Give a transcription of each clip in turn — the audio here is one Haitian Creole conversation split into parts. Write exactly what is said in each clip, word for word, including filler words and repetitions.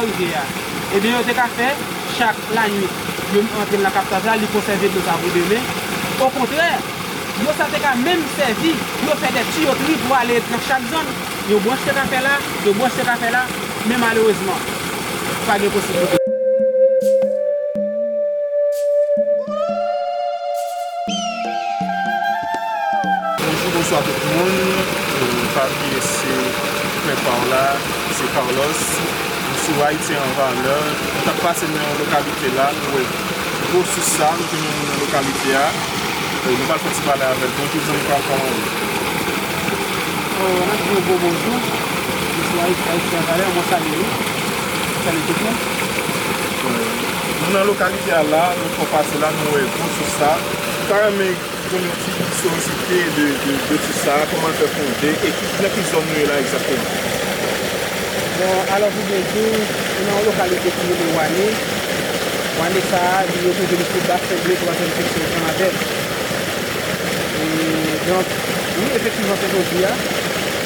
rivyè a. Ebyen, yo te ka fè, chak lannuit, yo antre l nan kaptaj la, li konsève dlo sa pou demen. Okontrè, dlo sa te ka menm sèvi pou yo fè de tiyoterie pou ale nan chak zòn. Yon branch te ka fè la, yon branch te ka fè la, men malerezman, pa gen posiblite. Bonjou, bonswa tout moun. E, pa bliye se Frè pa w la, se Carlos. M sou Ayiti an Valè. Nou t ap pase nan yon lokalite la, nou wè gwo sous sa, nou jwenn yon moun nan lokalite a. E, nou pral fè ti pale avè l. Bonjou, zanmi pa m, kòman w ye? Oh, n ap di yon gwo bonjou. M sou Ayiti, Ayiti an Valè, mwen salye nou. Salye tout moun. E, nou nan lokalite a la, nou fè pase la, nou wè gwo sous sa. M ta renmen konn yon ti istorikte de, de, de sous sa, kòman l fè fonde, e ki, nan ki zòn nou ye la egzakteman? Bon, alò pou byen di w, nou nan yon lokalite ki rele Wane. Wane sa a, li retwouve li sou Bas Senble, twazyèm seksyon Jan Labèv. E, donk, wi, efektivman, se jodi a,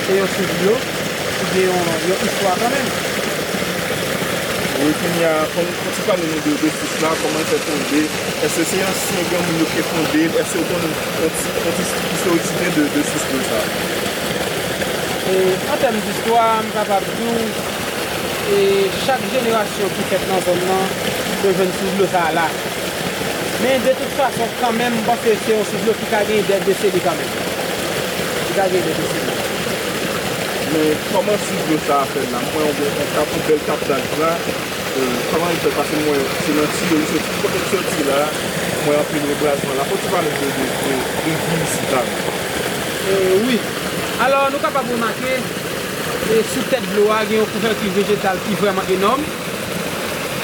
se yon sous dlo ki gen yon, yon istwa kanmenm. Wi, kounye a, fò n, fò n ti pale nou de, de sous la, kòman l fè tonbe. Èske se ansyen granmoun yo ki te fonde l? Èske w konn yon ti, yon ti istorisite de, de sous dlo sa a? E, an tèm distwa, m kapab di w, e, chak jenerasyon ki fèt nan zòn nan, yo jwenn sous dlo sa a la. Men de tout fason, kanmenm, m panse se yon sous dlo ki ka gen dè deseni kanmenm. Li ka gen dè deseni. Men kòman sous dlo sa a fèt la? M wè yon bèl, yon kap, yon bèl kaptaj la. E, kòman li fèt? Paske m wè se nan tiyo li soti. Kote l soti la, m wè anpil rebwazman la. Fò w ti pale de, de, de, de vi isit la. E, wi. Alò, nou kapab remake, e, sou tèt dlo a, gen yon kouvèti vejetal ki vrèman enòm.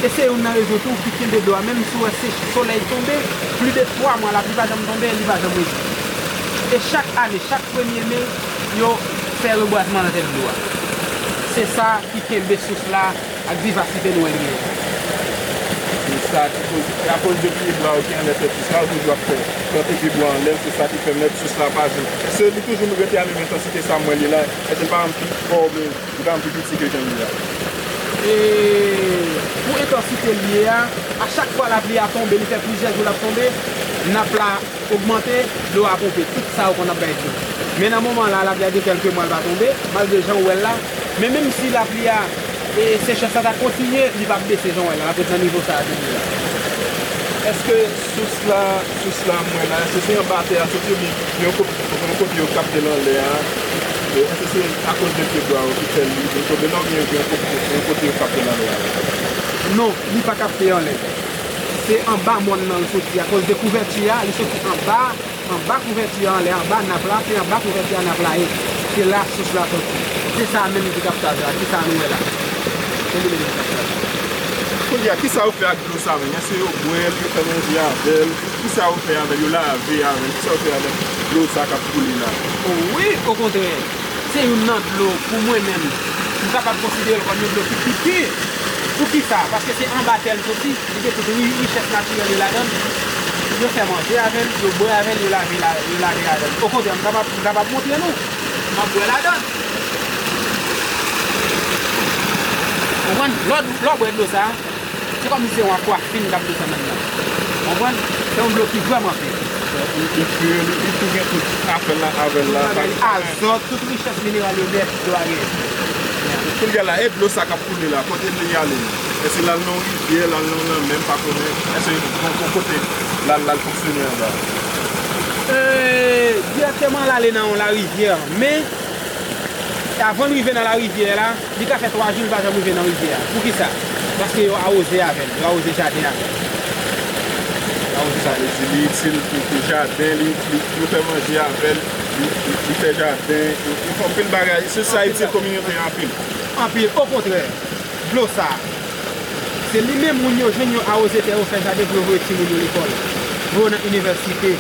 E se youn nan rezon tou ki kenbe dlo a, menm si w wè se solèy tonbe, plis de twa mwa lapli pa janm tonbe, li pa janm redi. E chak ane, chak premye me, yo fè rebwazman nan tèt dlo a. Se sa ki kenbe sous la ak vivasite nou wè li genyen. E sa ki koz, e akoz de pye bwa yo ki anlè tèt sous la, yo toujou ap fè, plante pye bwa anlè l, se sa ki pèmèt sous la pa janm. Èske li toujou rete a menm entansite sa m wè l ye la? Èske l pa janm pi fò, oubyen li pa janm pi piti ke jan l ye a? E pou entansite l ye a, a chak fwa lapli a tonbe, li fè plizyè jou l ap tonbe, nap la ogmante, dlo a ponpe tout sa yo konn ap bay dlo. Men nan moman la, lapli a gen kèlke mwa l pa tonbe, malgre jan w wè l la. Men menm si lapli a, e sechès la ta kontinye, li p ap bese jan w wè l la, l ap ret nan nivo sa a ke l ye la. Èske sous la, sous la m wè la, èske se anba tè a soti oubyen yon kote, yon kote yo kapte l anlè a? E èske se akoz de pye bwa yo ki fè li vin tonbe la oubyen gen yon kote, yon kote yo kapte l anlè a? Non, li pa kapte anlè. Se anba mòn nan l soti. Akoz de kouvèti a, li soti anba, anba kouvèti a anlè, anba nap la, se anba kouvèti a nap la ye. Se la sous la soti. Se sa menm ki kaptaj la, se sa nou wè la. Se li menm ki kaptaj la. Kounye a, kisa yo fè ak dlo sa menm? Èske yo bwè l, yo fè manje avè l? Kisa yo fè avè l? Yo lave avè l? Kisa yo fè avèk dlo sa k ap koule la? O wi, okontrè. Se youn nan dlo, pou mwen menm, m kapab konsidere l kòm yon dlo ki pi pi. Poukisa? Paske se anba tè l soti, li gen tout ri-, richès natirèl yo ladan l. Yo fè manje avè l, yo bwè avè l, yo lave la, yo lave avè l. Okontrè, m kapab, m kapab montre nou. M ap bwè ladan l. Konprann? Lè w, lè w bwè dlo sa, se kòmsi se yon akwafin k ap desann anndan. Konprann? Se yon dlo ki vrèman pi. Li pi, li, li tou gen tout afè l la avè l la. Tout bagay, azòt, tout richès mineral yo nèt, dlo a genyen. Kounye a la, e dlo sa k ap koule la, kote l ye ale? Èske l al nan yon rivyè, l al nan yon lanmè, m pa konnen. Èske gon, gon kote l al, l al fonksyone anba? E, dirèkteman, l ale nan yon larivyè, men avan l rive nan larivyè la, li ka fè twa jou, li pa janm rive nan rivyè a. Poukisa? Paske yo awoze avè l, yo awoze jaden avè l. Yo awoze jaden. Sa vle di, li itil pou, pou jaden, li, li, yo fè manje avè l, li, li, li fè jaden, li, li fè anpil bagay. Se sa itil kominote a anpil. Anpil, okontrè, dlo sa, se li menm moun yo jwenn, yo awoze tè yo, fè jaden pou yo voye timoun yo lekòl, voye yo nan inivèsite,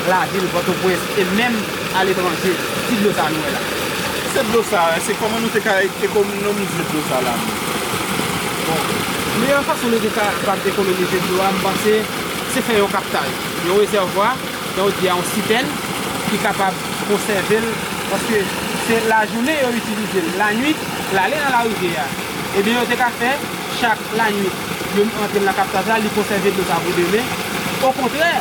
lavil, Pòtoprens, e menm aletranje, ti dlo sa nou wè la. Se dlo sa, se kòman nou te ka ek-, ekonomize dlo sa la menm? Bon, meyè fason nou te kapab ekonomize dlo a, m panse, se fè yon kaptaj, yon rezèvwa, jan w di a, yon sitèn, ki kapab konsève l, paske se lajounen yo itilize l, lannuit, l ale nan larivyè a. Ebyen, yo te ka fè, chak lannuit, yo antre nan kaptaj la, li konsève dlo sa pou demen. Okontrè,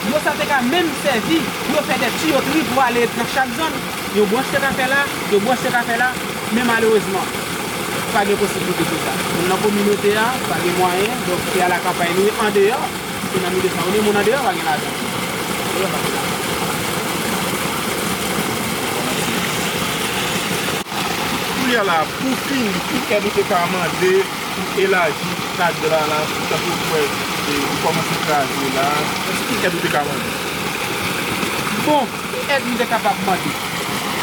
dlo sa te ka menm sèvi pou yo fè de tuyotri pou ale nan chak zòn. Yon branch te ka fè la, yon branch te ka fè la, men malerezman, pa gen posiblite pou sa. Moun nan kominote a, pa gen mwayen, donk se a la kanpay nou ye andeyò, se nan milye sa, ou gen moun andeyò, pa gen lajan. Andeyò, pa gen lajan. Kounye a la, pou fini, ki èd ou te ka mande pou elaji kad la, la, tankou w wè, e, li kòmanse kraze la, ki èd ou te ka mande? Bon, ki èd m te kapab mande?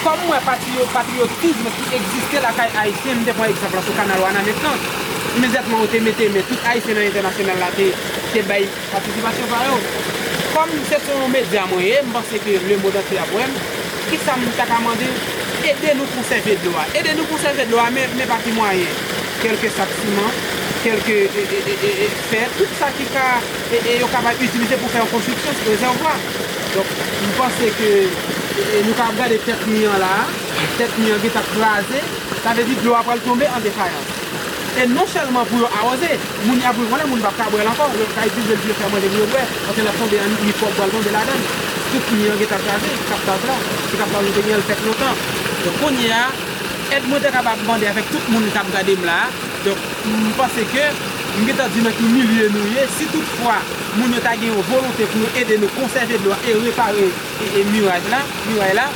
Kòm m wè patriyo-, patriyotism ki egziste lakay Ayisyen, m te pran egzanp la sou kanal Wanament lan. Imedyatman, yo te mete men, tout Ayisyen nan entènasyonal la te, te bay patisipasyon pa yo. Kòm se sou yon medya mwen ye, m panse ke lemonn antye ap wè m. Kisa m ta ka mande? Ede nou konsève dlo a. Ede nou konsève dlo a, men, men pa ki mwayen. Kèlke sak siman, kèlke, e, e, e, e, e, fè, tout sa ki ka, e, e, yo kapab itilize pou fè yon konstriksyon, rezèvwa. Donk, m panse ke, e, e, nou ka ap gade tèt mi an la a, tèt mi an gentan kraze, sa vle di dlo a pral tonbe an defayans. E non sèlman pou yo awoze, moun y ap rive yon lè, moun pa ka bwè l ankò, yo ka itilize l pou yo fè manje, pou yo bwè, paske l ap tonbe an mikwòb pral tonbe ladan l. Tout mi an gentan kraze, kaptaj la, se kaptaj nou te genyen l fèt lontan. Donk kounye a, èd mwen te kapab mande avèk tout moun k ap gade m la a. Donk, m panse ke m gentan di nan ki milye nou ye. Si toutfwa moun yo ta gen yon volonte pou yo ede nou konsève dlo a e repare e, e miraj la, miray la,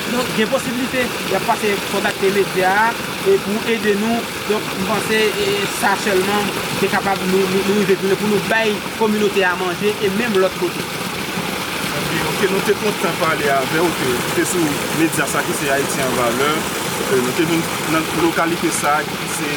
donk, gen posiblite y ap pase kontakte medya a e pou ede nou. Donk, m panse, e, sa sèlman te kapab nou, nou, nou rive tounen pou nou bay kominote a manje e menm lòt kote. Ok, ok, nou te kontan pale avè w, ke se sou medya sa ki se Ayiti an Valè. E, nou te vin nan lokalite sa ki se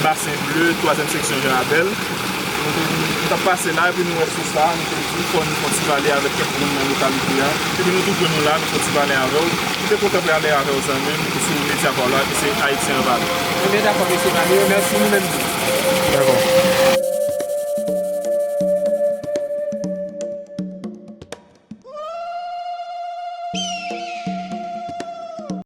Basen Ble, twazyèm seksyon Jan Abèl. Nou te vin, nou t ap pase la, epi nou wè sous sa, nou te di fò nou fè yon ti pale avèk kèk moun nan lokalite a. Epi nou tou jwenn nou la, nou fè yon ti pale avè w. Nou te kontan pale avè w zanmi m, sou medya pa w la, ki se Ayiti an Valè. Ebyen, dakò, mesye Mario, mèsi nou menm tou. Dakò.